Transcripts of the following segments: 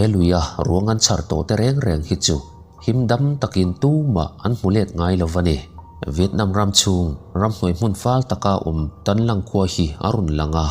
He luia ruang an chhar tawh te reng reng hi chu him dam takin tumah an hmu let ngai lo va ni. Vietnam ram chhung ramhnuai hmun fal taka awm Tanlang khua hi a rawn lang a.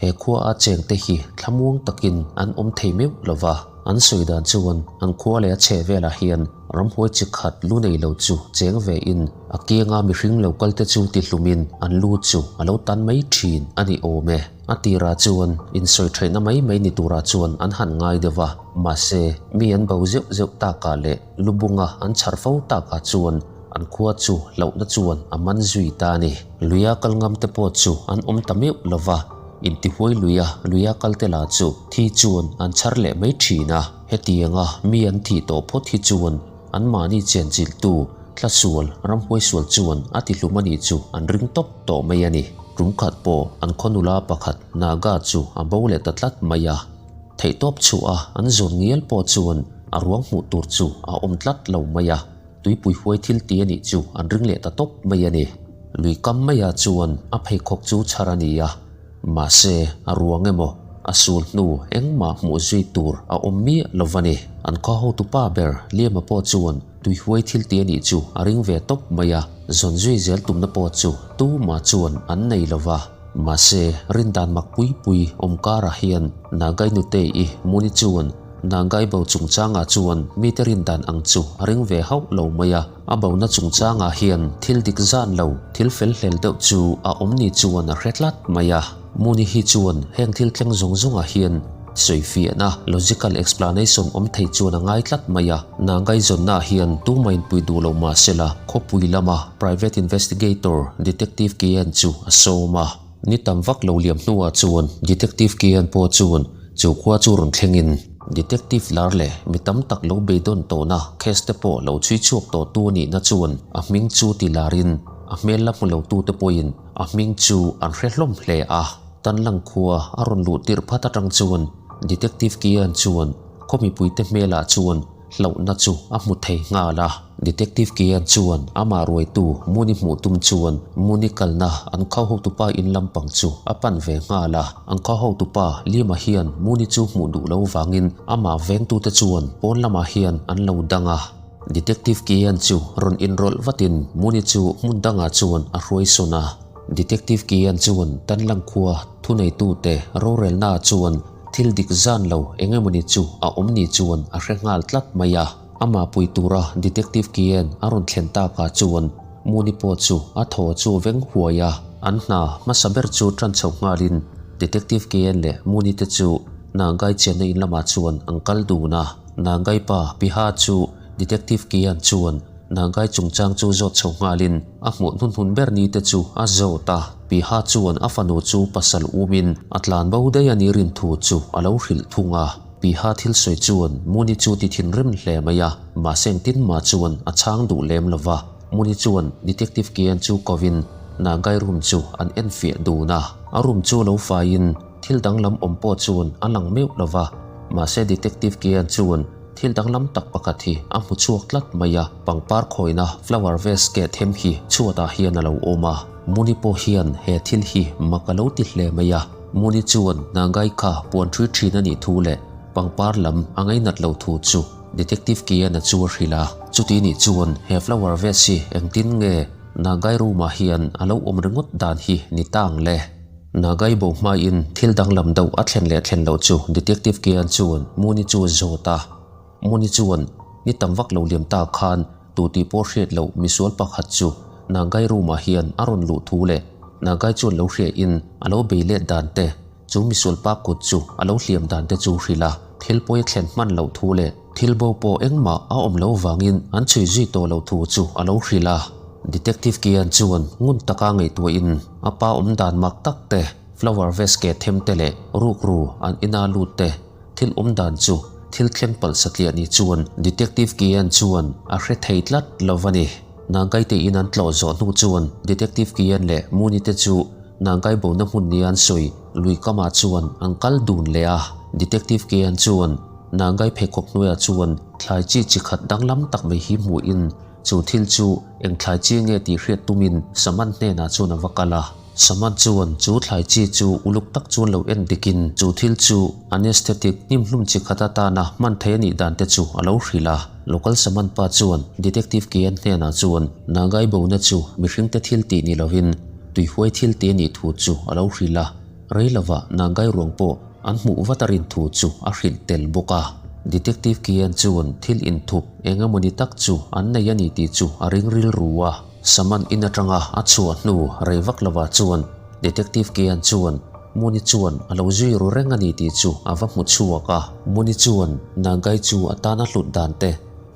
He khua a chengte hi thlamuang takin an awm thei meuh lo va, an sawi dan chuan an khua leh a chheh velah hian ramhuai chi khat lu nei lo chu cheng ve in a kianga mihring lo kal te chu ti hlumin an lu chu a lo tan mai thin a ni awm e. A tirah chuan insawi theihna mai mai ni turah chuan an han ngai deuh va, mahse mi an bo zeuh zeuh takah leh lu bunga an chhar fo takah chuan An khua chu hlauhna chuan a man zui ta a ni. Luia kal ngam te pawh chu an awm ta meuh lo va, intihuai luia luia kal te lah chu thi chuan an chhar leh mai thin a. Hetianga mi an thih tawh phawt hi chuan anmahni chenchilhtu tlasual ramhuai sual chuan a tihlum a nih chu an ring tawp tawh mai a ni. Tum khat pawh an khaw nula pakhat Naga chu a bo leh ta tlat mai a. Theihtawp chhuah a an zawn ngial pawh chuan a ruang hmuh tur chu a awm tlat lo mai a. Tuipui huai thil ti a nih chu an ring leh ta tawp mai a ni. Lui kam maiah chuan a pheikhawk chu chhar a ni a, mahse a ruang emaw a sul hnu engmah hmuh zui tur a awm miah lo va ni. An khaw hotupa ber Liama pawh chuan tui huai thil ti a nih chu a ring ve tawp mai a, zawn zui zel tumna pawh chu tumah chuan an nei lo va. Mahse rindan mak pui pui awm karah hian Nagai nute-i Muni chuan Nangai bo chungchangah chuan mite rin dan ang chu a ring ve hauh lo mai a, a bona chungchangah hian thil dik zan lo, thil fel hlel deuh chu a awm ni chuan a hre tlat mai a. Muni hi chuan heng thil thleng zawng zawngah hian sawifiahna, logical explanation, awm thei chuan a ngai tlat mai a. Nangai zawnnaah hian tumah inpui duh lo mah sela, khawpui lama private investigator, Detective Kian chu a sawm a. Ni tam vak lo liam hnuah chuan Detective Kian pawh chuan chu khua chu rawn thlengin Detective lar leh mi tam tak lo beidawn tawhna case te pawh lo chhui chhuak tawh tu a nihna chuan a hming chu ti larin a hmel la hmu lo tute pawhin a hming chu an hre hlawm hle a. Tanlang khua a rawn luh tirh phat atang chuan Detective Kian chuan khaw mipuite hmelah chuan Hlauhna chu a hmu thei nghal a. Detective Kian chuan amah ruaitu Muni hmuh tum chuan Muni kalna an kho hotupa in lampang chu a pan ve nghal a. An kho hotupa Lima hian Muni chu hmuh duh lo vangin amah vengtute chuan pawn lamah hian an lo dang a. Detective Kian chu rawn inrawlh vatin Muni chu hmun dangah chuan a hruai sawn a. Detective Kian chuan Tanlang khua thuneitute rorelnaah chuan Thil dik zan lo eng emawni chu a awm ni chuan a hre nghal tlat mai a. Amah pui tura Detective Kian a rawn thlen takah chuan Muni pawh chu a thaw chu veng huai a. An hna hmasa ber chu tan chho nghalin Detective Kian leh Muni te chu Nangai chenna in lamah chuan an kal dun a. Nangai pa Piha chu Detective Kian chuan Nangai chungchang chu zawt chho nghalin a hmuh hnunhnun ber ni te chu a zawt a. Piha chuan a fanu chu pasal umin a tlan bo daih a ni rin thu chu a lo hrilh thung a. Piha thil sawi chuan Muni chu ti thinrim hle mai a, mahse engtin mah chuan a chhang duh lem lo va. Muni chuan Detective Kian chu kovin Nagai room chu an enfiah dun a. A room chu lo faiin thil danglam awm pawh chuan a lang meuh lo va, mahse Detective Kian chuan Thil danglam tak pakhat hi a hmu chhuak tlat mai a, pangpar khawina flower vase keh them hi chhuatah hian a lo awm a. Muni pawh hian he thil hi mak a lo ti hle mai a. Muni chuan Nangai kha puan ṭhui ṭhin a nih thu leh pangpar lam a ngainat lo thu chu Detective Kian-a chu a hrilh a. Chuti nih chuan he flower vase hi engtin nge Nangai room-ah hian a lo awm ringawt dan hi ni ta ang le? Nagai bo hmain thil danglam deuh a thlen leh thlen loh chu Detective Kian chuan Muni chu a zawt a. Muni chuan ni tam vak lo liam ta khan tu tih pawh hriat loh misual pakhat chu Nagai room ah hian a rawn luh thu leh Nagai chuan lo hria in a lo bei let dan te, chu misual pa kut chu a lo hliam dan te chu hrilh a. Thil pawi a thlen hman loh thu leh thil bo pawh engmah a awm lo vangin an chhui zui tawh loh thu chu a lo hrilh a. Detective Kian chuan ngun taka ngaihtuahin a pa awm dan mak tak te, flower vase ke them te leh rukru an ina lut te thil awm dan chu thil thleng palh satliah ni chuan Detective Kian chuan a hre thei tlat lo va ni. Nangai te in an tlawh zawh hnu chuan Detective Kian leh Muni te chu Nangai bona hmun nia an sawi lui kamah chuan an kal dun leh a. Detective Kian chuan Nangai pheikhawk hnuaiah chuan thlai chi chi khat danglam tak mai hi hmuhin, Chu thil chu eng thlai chi nge tih hriat tumin Saman hnenah chuan a va kal a. Samad chuan chu thlai chi chu uluk tak chuan lo en dikin chu thil chu anesthetic hnimhlum chi khat atana hman thei a nih dan te chu a lo hrilh a. Local Saman pa chuan Detective Kian hnenah chuan Nagai bona chu mihringte thil tih ni lovin tuihuai thil tih a nih thu chu a lo hrilh a. Rei lovah Nagai ruang pawh an hmuh vat a rin thu chu a hrilh tel bawk a. Detective Kian chuan thil inthup eng emawni tak chu an nei a ni tih chu a ring rilru a. Saman in atanga a chhuah hnu rei vak lovah chuan Detective Kian chuan Muni chuan a lo zui ru reng a ni tih chu a va hmu chhuak a. Muni chuan Nagai chu a tana hlut dan te,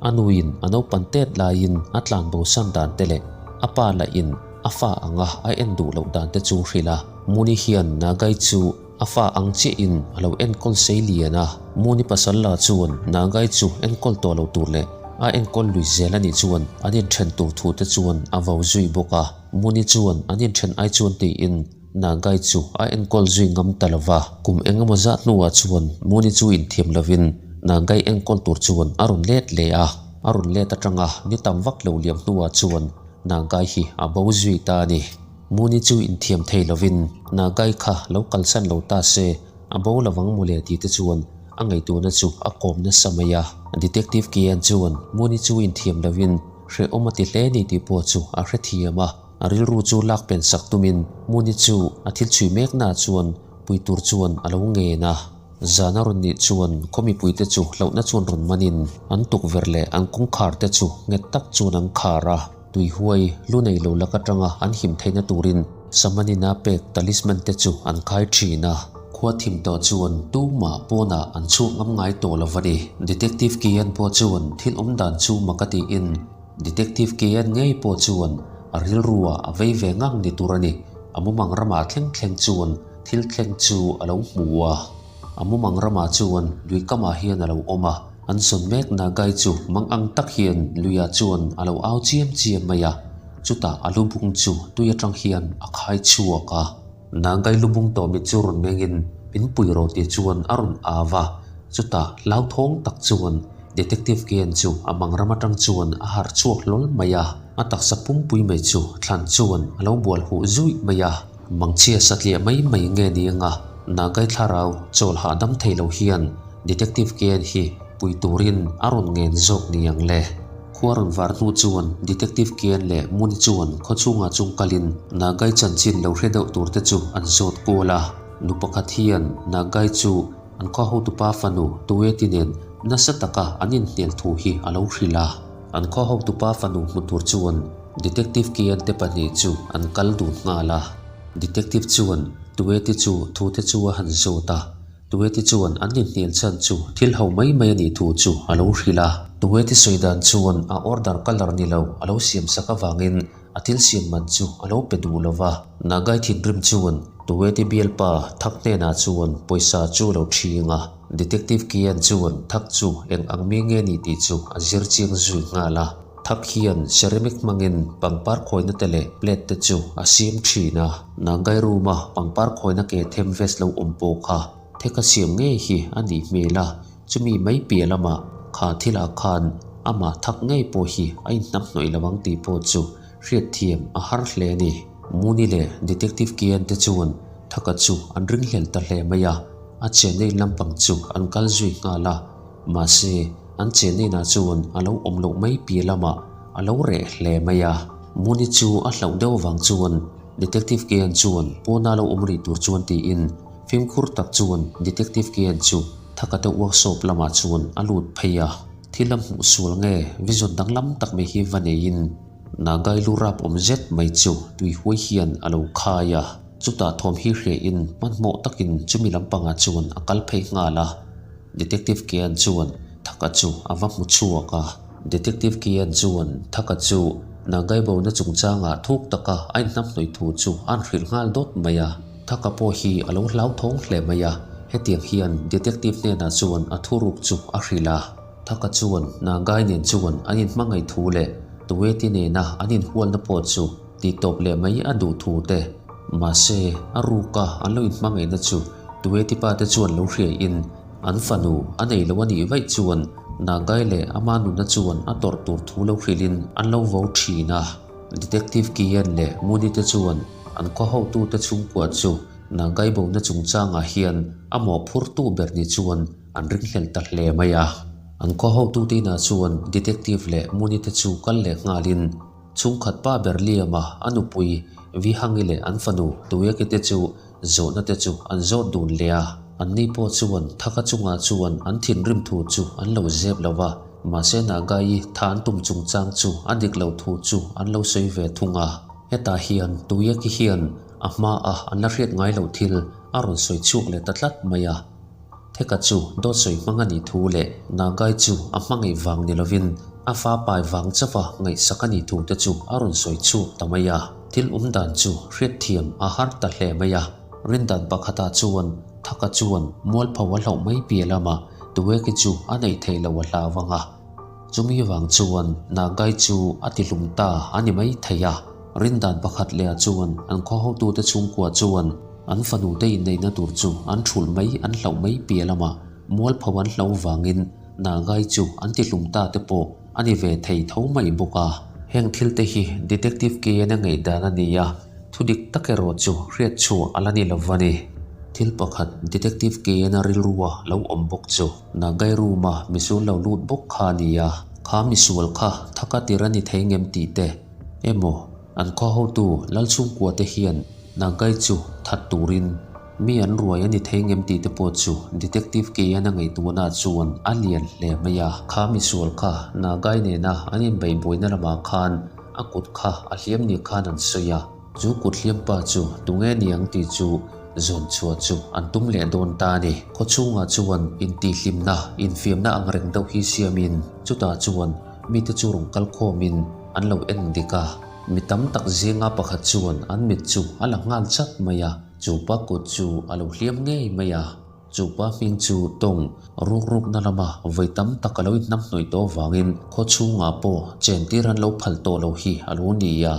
a nuin a naupan tet laiin a tlan bosan dan te leh a pa lahin a fa anga a en duh loh dan te chu hrilh a. Muni hian Nagai chu a fa ang chiahin a lo enkawl sei lian a. Muni pasal la chuan Nagai chu enkawl tawh lo tur leh a enkawl lui zel a nih chuan an inthen tur thu te chuan a vo zui bawk a. Muni chuan an inthen ai chuan tiin Nagai chu a enkawl zui ngam ta lo va, kum eng emaw zat hnuah chuan Muni chu inthiam lovin Nagai enkawl tur chuan a rawn let leh a. A rawn let atanga ni tam vak lo liam hnuah chuan Nagai hi a bo zui ta a ni. Muni chu inthiam thei lovin Nagai kha lo kalsan lo ta se a bo lovang mawle tih te chuan a ngaihtuahna chu a kawm nasa mai a. Detective Kian chuan Muni chu inthiam lovin hrehawm a ti hle ni tih pawh chu a hrethiam a. A rilru chu lak pen sak tumin Muni chu a thil chhui meknaah chuan pui tur chuan a lo ngen a. Zan a rawn nih chuan khaw mipuite chu hlauhna chuan rawn manin an tukverh leh an kawngkhar te chu nghet tak chuan an khar a. Tuihuai lu nei lo lak atanga an him theihna turin Samanina pek talisman te chu an khai thin a. Khua thim tawh chuan tumah pawnah an chhuak ngam ngai tawh lo va ni. Detective Kian pawh chuan thil awm dan chu mak a tiin Detective Kean ngei pawh chuan a rilruah a vei ve ngang ni tur a ni. A mumang ramah thleng thleng chuan thil thleng chu a lo hmu a. A mumang ramah chuan lui kamah hian a lo awm a. An sawn mek Nagai chu mang ang tak hian luiah chuan a lo au chiam chiam mai a. Chutah a lubung chu tui atang hian a khai chhuak a. Nagai lubung tawh mit chu rawn mengin min pui rawh tih chuan a rawn au va. Chutah hlauthawng tak chuan Detective Ken chu a mang ram atang chuan a harh chhuak hlawl mai a, a taksa pumpui mai chu thlan chuan a lo bual huh zuih mai a. Mangchhia satliah mai mai nge ni anga Nagai thlarau chawl hahdam thei lo hian Detective Ken hi pui turin a rawn ngen zawk ni ang le. Khua rawn var hnu chuan Detective Ken leh Muni chuan khawchhungah chung kalin Nagai chanchin lo hre deuh tur te chu an zawt kual a. Nu pakhat hian Nagai chu An khaw hotupa fanu Tueti nen nasa taka an inhnial thu hi a lo hrilh a. An khaw hotupa fanu hmu tur chuan Detective Kian te pahnih chu an kal dun nghal a. Detective chuan Tueti chu thu te chu a han zawt a. Tueti chuan an inhnial chhan chu thil ho mai mai a nih thu chu a lo hrilh a. Tueti sawi dan chuan a order colour ni lo a lo siam sak avangin A thil siam man chu a lo pe duh lo va. Nagai thinrim chuan Tueti bialpa Thak hnenah chuan pawisa chu a lo ṭhing a. Detective Kian chuan Thak chu eng ang mi nge ni tih chu a zir chiang zui nghal a. Thak hian ceramic hmangin pangpar khawina te leh plate te chu a siam ṭhin a. Nagai room-a pangpar khawina ke them vest lo awm pawh kha theka siam ngei hi a nih hmel a. Chumi mai piah lamah kha thilah khan amah thak ngei pawh hi a inhnamhnawih lo ang tih pawh chu hriatthiam a har hle a ni. Muni leh Detective Kian te chuan Thaka chu an ringhlel ta hle mai a, a chenei lampang chu an kal zui nghal a, mahse an cheneinah chuan a lo awm loh mai piah lamah a lo reh hle mai a. Muni chu a hlauh deuh avang chuan Detective Kian chuan pawna lo awm rih tur chuan tiin fimkhur tak chuan Detective Kian chu Thaka te workshop lamah chuan a lut phei a, thil a hmuh sual nge vision danglam tak mai hi va neiin Nagai lu rap awm zet mai chu tui huai hian a lo khai a, chutah thawm hi hrehin hmanhmawh takin chumi lampangah chuan a kal phei nghal a, Detective Kian chuan Thaka chu a va hmu chhuak a. Detective Kian chuan Thaka chu Nagai bona chungchangah thuk taka a inhnamhnawih thu chu a an hrilh nghal dawt mai a. Thaka pawh hi a lo hlauthawng hle mai a, hetiang hian detective hnenah chuan a thuruk chu a hrilh a. Thaka chuan Nagai nen chuan an inhmangaih thu leh Tueti nena an inhualna pawh chu tihtawp leh mai a duh thu te. Mahse, a ruka an lo inhmangaihna chu Tueti pa te chuan lo hriain an fanu a nei lo a nih vaih chuan Nagai leh ama nunna chuan a tawrh tur thu lo hrilhin an lo vo thin a. Detective Kian leh Muni te chuan. An khaw hotute chhungkua chu Nagai bona chungchangah hian a mawhphurtu ber ni chuan an ringhlel ta hle mai a. An khaw hotute inah chuan Detective leh Muni te chu kal leh nghalin chhungkhat pa ber Liama a nupui Vihangi leh an fanu Tuiaki te chu Zawhna te chu an zawt dun leh a, anni pawh chuan Thaka chungah chuan an thinrim thu chu an lo zep lo va, mahse Nagai-i tha an tum chungchang chu a dik lo thu chu an lo sawi ve thung a. Hetah hian Tuiaki hian a hmaah an la hriat ngai loh thil a rawn sawi chhuak leh ta tlat mai a. Theka chu dawt sawi hmang a nih thu leh Nagai chu a hmangaih vang ni lovin a fa pai vang chauha ngaihsak a nih thu te chu a rawn sawi chhuak ta mai a. Thil awm dan chu hriatthiam a har ta hle mai a. Rindan pakhatah chuan Thaka chuan mualpho a hlauh mai piah lamah Tueki chu a neih theih loh a hlau ang a. Chumi vang chuan Nagai chu a ti hlum ta a ni mai thei a. Rindan pakhat leh ah chuan an khaw hotute chhungkua chuan an fanute inneihna tur chu an thulh mai an hlauh mai piah lamah mualpho an hlo vangin Nagai chu an ti hlum ta te pawh a ni ve thei tho mai bawk a. Heng thil te hi Detective Kane a ngaihdan a ni a, thu dik tak erawh chu hriatchhuah a la ni lo va ni. Thil pakhat Detective Kane a rilrua lo awm bawk chu. Nagai room-a misual lo lut bawk kha a ni a, kha misual kha thaka tir a ni thei ngem tih te emaw an khaw hotu Lalchhungkua te hian Nagai chu that turin mi an ruai a ni thei ngem tih te pawh chu Detective Keyan a ngaihtuahna chuan a lian hle mai a. Kha misual kha Nagai nena an inbeihbuaina lamah khan a kut kha a hliam ni khan an sawi a. Chu kut hliampa chu tunge niang tih chu zawn chhuah chu an tum leh dawn ta a ni. Khaw chhungah chuan intihhlimna, infiamna ang reng deuh hi siamin chutah chuan mite chu rawn kal khawmin an lo en dik a. Mi tam tak zinga pakhat chuan an mit chu a la nghal chat mai a, chu pa kut chu a lo hliam ngei mai a. Chu pa hming chu tawng ruk rukna lama vawi tam tak a lo inhnam hnawih tawh avangin khaw chhungah pawh chentir an lo phal tawh lo hi a lo ni a.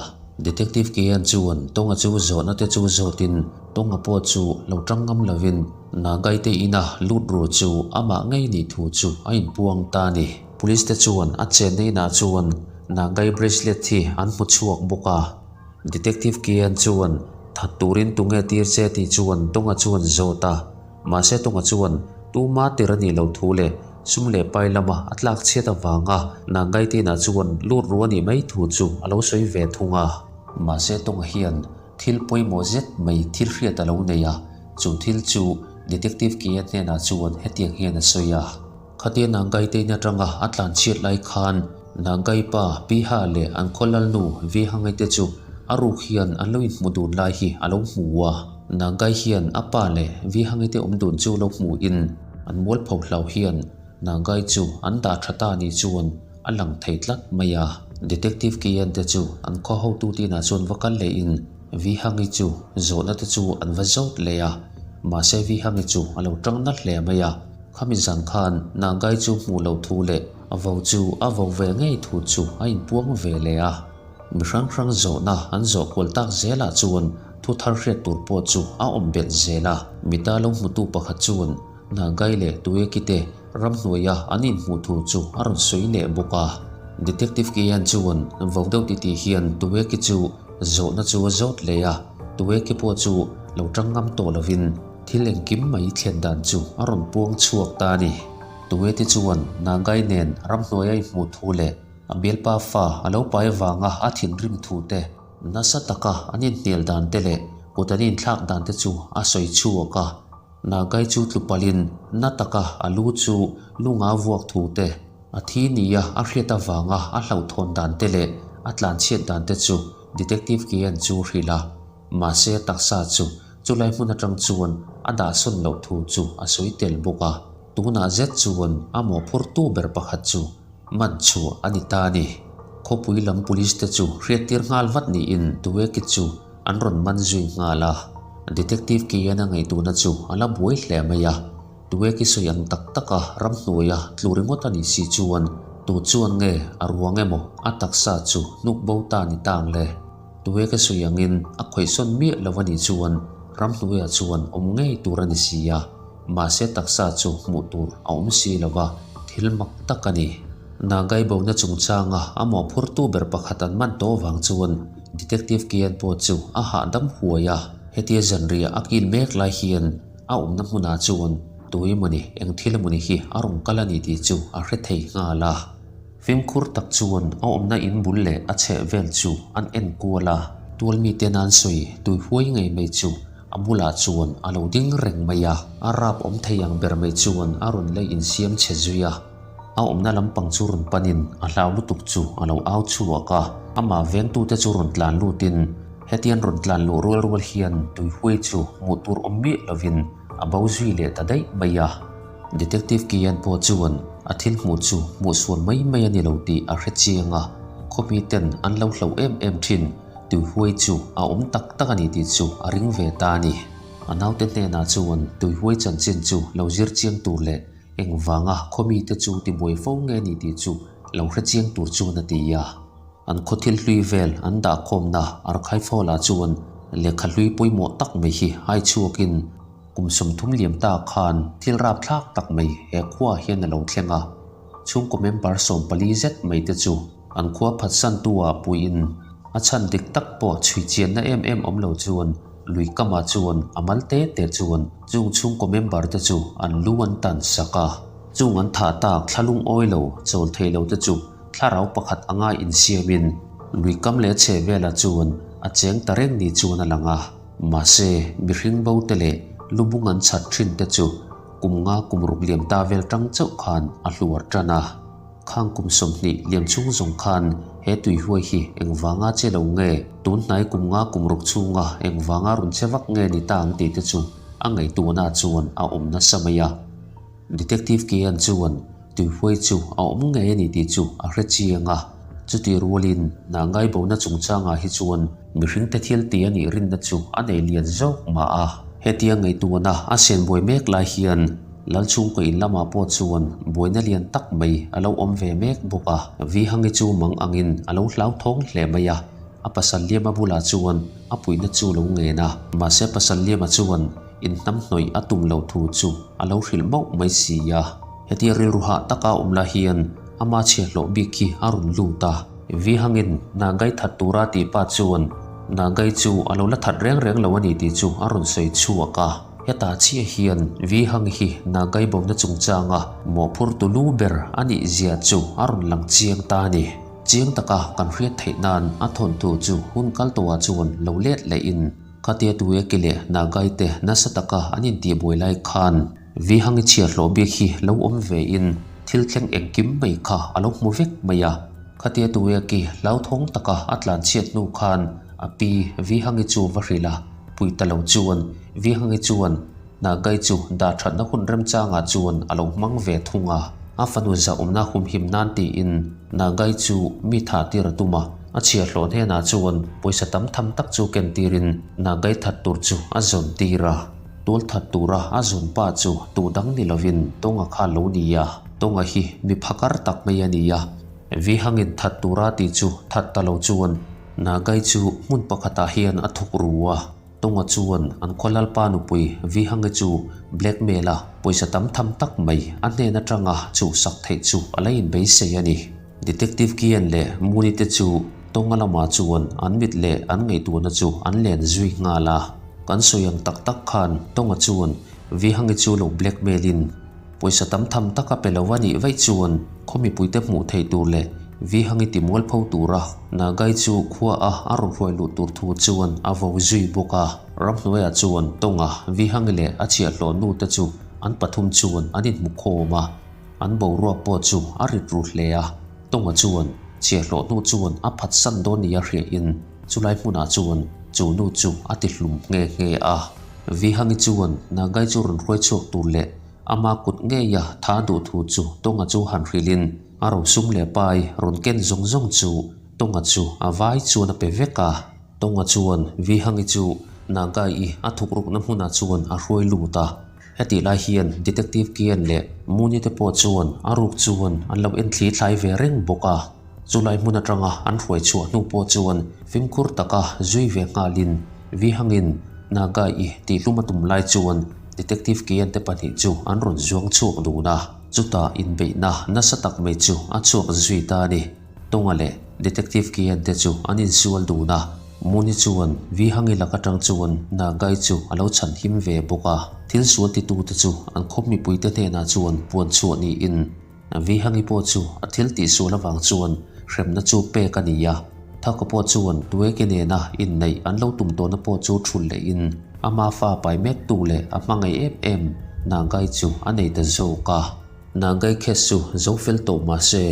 Detective Kean chuan Tawnga chu zawhna te chu zawtin Tawnga pawh chu lo tang ngam lovin Nagai te ina lut ru chu amah ngei nih thu chu a inpuang ta a ni. Police te chuan a chenna inah chuan Nagai bracelet hi an hmu chhuak bawk a. Detective Kean chuan That turin tunge tir che tih chuan Tonga chuan zawt a. Mahse Tonga chuan tuma tir a nih loh thu leh sum leh pai lama a tlak chhiat avanga Nangaitina chuan lut ru a nih mai thu chu a lo sawi ve thung a. Mahse Tonga hian thil pawimawh zet mai thil hriat a lo nei a, chu thil chu Detective Kean hnenah chuan hetiang hian a sawi a. Khatia Nangaitein atanga a tlan chhiat lai khan Nangai pa Piha leh an khaw lalnu Vihangai te chu a ruk hian an lo inhmu dun lai hi a lo hmu a. Nangai hian a pa leh Vihangai te awm dun chu lo hmuin an mualpho hlau hian Nangai chu an dah tha ta ni chuan a lang thei tlat mai a. Detective Kian te chu an khaw hotu tinah chuan va kal lehin Vihangi chu zawhna te chu an va zawt leh a. Mahse Vihangi chu a lo tang nalh hle mai a. Khami zan khan Nagai chu hmuh loh thu leh a vo chu a vo ve ngei thu chu a inpuang ve leh a. Mi hrang hrang zawhna an zawh kual tak zelah chuan thu thar hriat tur pawh chu a awm belh zel a. Mita lo hmutu pakhat chuan Nagai leh Tueki te ramhnuaia an inhmuh thu chu a rawn sawi leh bawk a. Detective Kian chuan vo deuh titih hian Tueki chu zawhna chu a zawt leh a, Tueki pawh chu lo tang ngam tawh lovin, Thil engkim mai thlen dan chu a rawn puang chhuak ta a ni. Tuete chuan Nagai nen ramhnuai a inhmuh thu leh a bialpa fa a lo pai avanga a thinrim thu te, nasa taka an inhnial dan te leh kut an inthlak dan te chu a sawi chhuak a. Nagai chu tlu palhin na taka a lu chu lunga vuak thu te, a thi nia a hriat avanga a hlauhthawn dan te leh a tlanchhiat dan te chu Detective Kian chu hrilh a. Mahse taksa chu Chulai hmun atang chuan a dahsawn loh thu chu a sawi tel bawk a, tunah zet chuan a mawhphurtu ber pakhat chu man chhuah a ni ta a ni. Khawpui lam police te chu hriattir nghal vat niin Tueki chu an rawn man zui nghal a, Detective Kiana ngaihtuahna chu a la buai hle mai a, Tueki sawi ang tak taka ramhnuaia tlu ringawt a nih si chuan tu chuan nge a ruang emaw a taksa chu hnuk bo ta ni tang le? Tuwe ka sawi angin a khawihsawn miah lo a nih chuan ramhnuaiah chuan awm ngei tur a ni si a, mahse taksa chu hmuh tur a awm si lo va, thil mak tak a ni. Nagai bona chungchanga a mawhphurtu ber pakhat an man tawh vang chuan. Detective Kian pawh chu a hahdam huai a, hetia zanriah a kil mek lai hian a awmna hmunah chuan tui emawni eng thil emawni hi a rawn kal a ni tih chu a hre thei nghal a. Fimkhur tak chuan a awmna in bul leh a chheh vel chu an en kual a, tual miten an sawi tui huai ngei mai chu a bulah chuan a lo ding reng mai a, a rap awm thei ang ber mai chuan a rawn la insiam chhe zui a. A awmna lampang chu rawn panin a hlau lutuk chu a lo au chhuak a, amah vengtute chu rawn tlan lutin hetian rawn tlan luh rual rual hian tuihuai chu hmuh tur awm miah lovin a bo zui leh ta daih mai a. Detective Kian pawh chuan a thil hmuh chu hmuh sual mai mai a ni lo tih a hre chiang a, khawmi ten an lo hloh em em thin tuihuai chu a awm tak tak a ni tih chu a ring ve ta a ni. A naute hnenah chuan tuihuai chanchin chu lo zir chiang tur leh Engvanga khawmite chu tibuai fo nge ni tih chu lo hre chiang tur chuan a ti a. An khaw thil hlui vel an dahkhawmna Arkhaifola chuan lehkha hlui pawimawh tak mai hi hai chhuakin kum 30 liam ta khan thil rapthlak tak mai he khuaah hian a lo thleng a. Chhungkaw member 14 zet mai te chu an khua phatsantu ah puiin a chhan dik tak pawh chhui chianna em em awm lo chuan Lui kamah chuan a mal te te chuan chung chhungkaw member te chu an lu an tan sak a. Chung an thah tak thla lungawi lo chawl thei lo te chu thlarau pakhat anga insiamin lui kam leh chhe velah chuan a cheng ta reng ni chuan a lang a. Mahse, mihring bo te leh lubung an chhat thin te chu kum nga kum ruk liam ta vel tang chauh khan a hluar tan a. Khang kum 20 liam chhung zawng khan he tuihuai hi engvanga che lo nge, tun hnai kum nga kum ruk chhunga engvanga rawn che vak nge ni ta ang tih te chu a ngaihtuahna chuan a awm nasa mai a. Detective Kian chuan tuihuai chu a awm ngei a ni tih chu a hre chiang a, chutih rualin hna ngaibona chungchangah hi chuan mihringte thil ti a nih rinna chu a nei lian zawk mah a. Hetia ngaihtuahna a sianbuai mek lai hian Lalchhungkaw in lamah pawh chuan buaina lian tak mai a lo awm ve mek bawk a. Vihangi chu mang angin a lo hlauthawng hle mai a, a pasal Liama bulah chuan a puihna chu lo ngen a. Mahse pasal Liama chuan inhnamhnawih a tum loh thu chu a lo hrilh mauh mai si a. Hetia rilru hah taka awm lah hian ama chhiahhlawh bik hi a rawn lut a. Vihangin Nagai that tura tih pa chuan Nagai chu a lo la that reng reng lo a ni tih chu a rawn sawi chhuak a. Hetah chiah hian Vi Hang hi Nagai bona chungchanga mawhphurtu lu ber a nih zia chu a rawn lang chiang ta a ni. Chiang taka kan hriat theih nan a thawnthu chu hun kal tawhah chuan lo let lehin khatia Tueki leh Nagai te nasa taka an intihbuai lai khan Vi Hangi chhiahhlawh bik hi lo awm vein thil thleng engkim mai kha a lo hmu vek mai a. Khatia Tueki hlauthawng taka a tlanchhiat hnu khan a pi Vi Hangi chu va hrilh a. Pui ta lo chuan Vihangi chuan Nagai chu dah thatna hun remchangah chuan a lo hmang ve thung a. A fanu zahawmna humhim nan tiin Nagai chu mi thah tir a tum a, a chhiahhlawh hnenah chuan pawisa tam tham tak chu ken tirin Nagai that tur chu a zawn tir a. Tual that tura a zawn pa chu tu dang ni lovin Tonga kha lo ni a. Tonga hi mi phakar tak mai a ni a. Vihangin that tura tih chu that ta lo chuan Nagai chu hmun pakhatah hian a thawk ru a, Tonga chuan an khaw lalpa nupui Vihangi chu blackmail a pawisa tam tham tak mai a hnen atanga chhuhsak theih chu a la inbeisei a ni. Detective Kian leh Muni te chu Tonga lamah chuan an mit leh an ngaihtuahna chu an len zui nghal a. Kan sawi ang tak tak khan Tonga chuan Vihangi chu lo blackmail in Pawisa tam tham tak a pe lo a nih vaih chuan khaw mipuite hmuh theih tur leh Vihangi ti mualpho tura Nagai chu khua a a rawn hruai luh tur thu chuan a vo zui bawk a. Ramhnuaiah chuan Tonga, Vihangi leh a chhiahhlawh nu te chu an pathum chuan an inhmu khawm a, an boruak pawh chu a rit ru hle a. Tonga chuan chhiahhlawh hnu chuan a phatsan dawn nia hriahin chulai hmunah chuan chu nu chu a ti hlum nghe nghe a. Vihangi chuan Nagai chu rawn hruai chhuak tur leh Ama kut ngeia tha duh thu chu Tonga chu han hrilhin a rosum leh pai rawn ken zawng zawng chu Tonga chu a vai chuan a pe vek a. Tonga chuan Vihangi chu Nagai-i a thukrukna hmunah chuan a hruai lut a. Hetih lai hian Detective Kian leh Muni te pawh chuan a ruk chuan an lo en thli thlai ve reng bawk a. Chulai hmun atanga an hruai chhuah hnu pawh chuan fimkhur taka zui ve nghalin Vihangin Naga-i tihhlum a tum lai chuan Detective Kian te pahnih chu an rawn zuang chhuak dun a, chutah inbeihna nasa tak mai chu a chhuak zui ta a ni. Tonga leh. Detective Kian te chu an insual dun a, Muni chuan Vi Hangi lak atang chuan Nagai chu a lo chhan him ve bawk a. Thil sual titute chu an khawp mipuite hnenah chuan puan chhuah niin Vi Hangi pawh chu a thil tihsual avang chuan hremna chu pek a ni a. Thaka pawh chuan Tueke nena inneih an lo tum tawhna pawh chu thulh lehin ama fa pai mektu leh a hmangaih em em Nagai chu a nei ta zawk a. Nagai case chu zo fel tawh mah se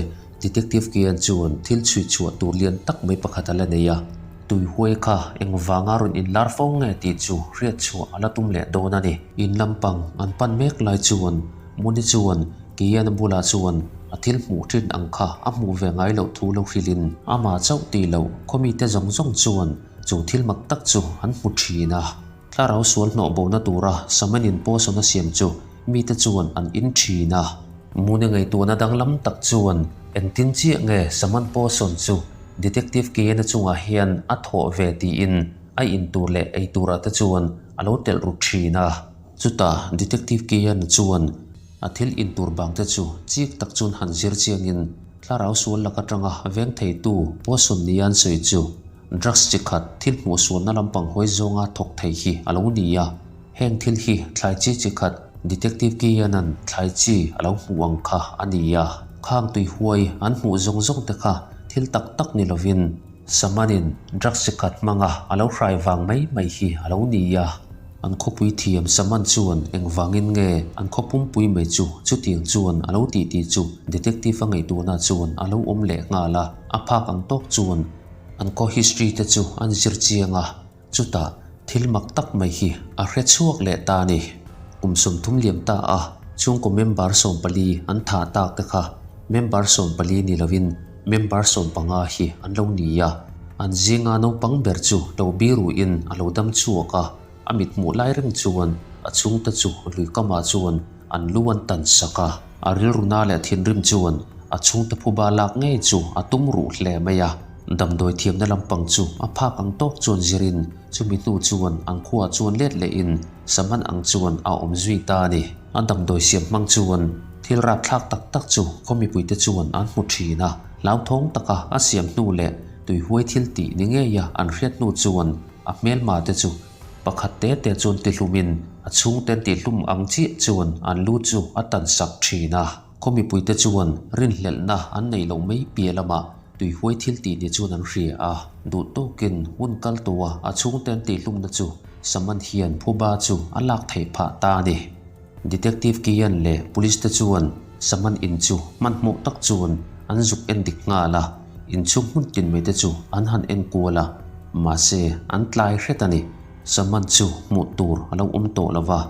Detective Kian chuan thil chhui chhuah tur lian tak mai pakhat a la nei a, Tuihuai kha engvanga rawn inlar fo nge tih chu hriat chhuah a la tum leh dawn a ni. In lampang an pan mek lai chuan Muni chuan Kian-a bulah chuan a thil hmuh thin ang kha a hmuh ve ngai loh thu lo hrilhin amah chauh tih loh khawmite zawng zawng chuan chu thil mak tak chu an hmu thin a. Thlarau sual hnawh bona tura Samanin pawsawn a siam chu mite chuan an in thin a. Mune ngaihtuahna danglam tak chuan engtin chiah nge Saman pawsawn chu Detective Keyena chungah hian a thawh ve tiin a in tur leh ei turah te chuan a lo telh ru thin a. Chutah Detective Keyena chuan a thil in tur bang te chu chik tak chuan han zir chiangin thlarau sual lak atanga veng theitu pawsawn nia an sawi chu Drugs chi khat thil hmuh sualna lampang hawi zawnga thawk thei hi a lo ni a, heng thil hi thlai chi chi khat Detective Kian-a'n thlai chi a lo hmuh ang kha a ni a. Khang tui huai an hmuh zawng zawng te kha thil tak tak ni lovin Saman-in drugs chi khat hmanga a lo hrai vang mai mai hi a lo ni a. An khawpui thiam Saman chuan engvangin nge an khaw pumpui mai chu chutiang chuan a lo tih tih chu Detective a ngaihtuahna chuan a lo awm leh nghal a, a phak ang tawk chuan An khaw history te chu an zir chiang a, chutah thil mak tak mai hi a hre chhuak leh ta a ni. Kum 30 liam ta a, chhungkaw member 14 an thah tak te kha member 14 ni lovin member 15 hi an lo ni a, an zinga naupang ber chu lo biruin a lo dam chhuak a, A mit hmuh lai reng chuan a chhungte chu lui kamah chuan an lu an tan sak a, a rilruna leh thinrim chuan a chhungte phuba lak ngei chu a tum ruh hle mai a. Damdawi thiamna lampang chu a phak ang tawk chuan zirin chumi hnu chuan an khuaah chuan let lehin saman ang chuan a awm zui ta a ni. A damdawi siam hmang chuan thil rapthlak tak tak chu khaw mipuite chuan an hmu thin a, hlauthawng taka a siam hnu leh tuihuai thil tih ni ngeia an hriat hnu chuan A hmelma te chu pakhat te te chuan tihlumin a chhungten tihlum ang chiah chuan an lu chu a tan sak thin a. Khaw mipuite chuan rinhlelhna an neih loh mai piah lamah tuihuai thil tih ni chuan an hria a. Duh tawkin hun kal tawha a chhungten tihlumna chu Saman hian phuba chu a lak theih phah ta a ni. Detective Kian leh Police te chuan Saman in chu hmanhmawh tak chuan an zuk en dik nghal a. Inchhung hmun tin mai te chu an han en kual a, mahse an tlai hret a ni. Saman chu hmuh tur a lo awm tawh lo va,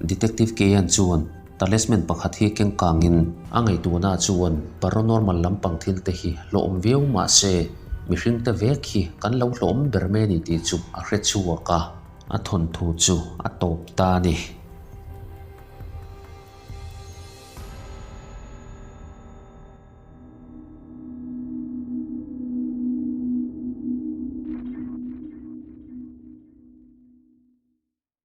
Detective Keyan chuan talisman pakhat hi keng kangin a ngaihtuahna chuan paranormal lampang thil te hi hlawhawm viau mahse mihring te vek hi kan lo hlawhawm ber mai a ni tih chu a hre chhuak a, a thawnthu chu a tawp ta a ni.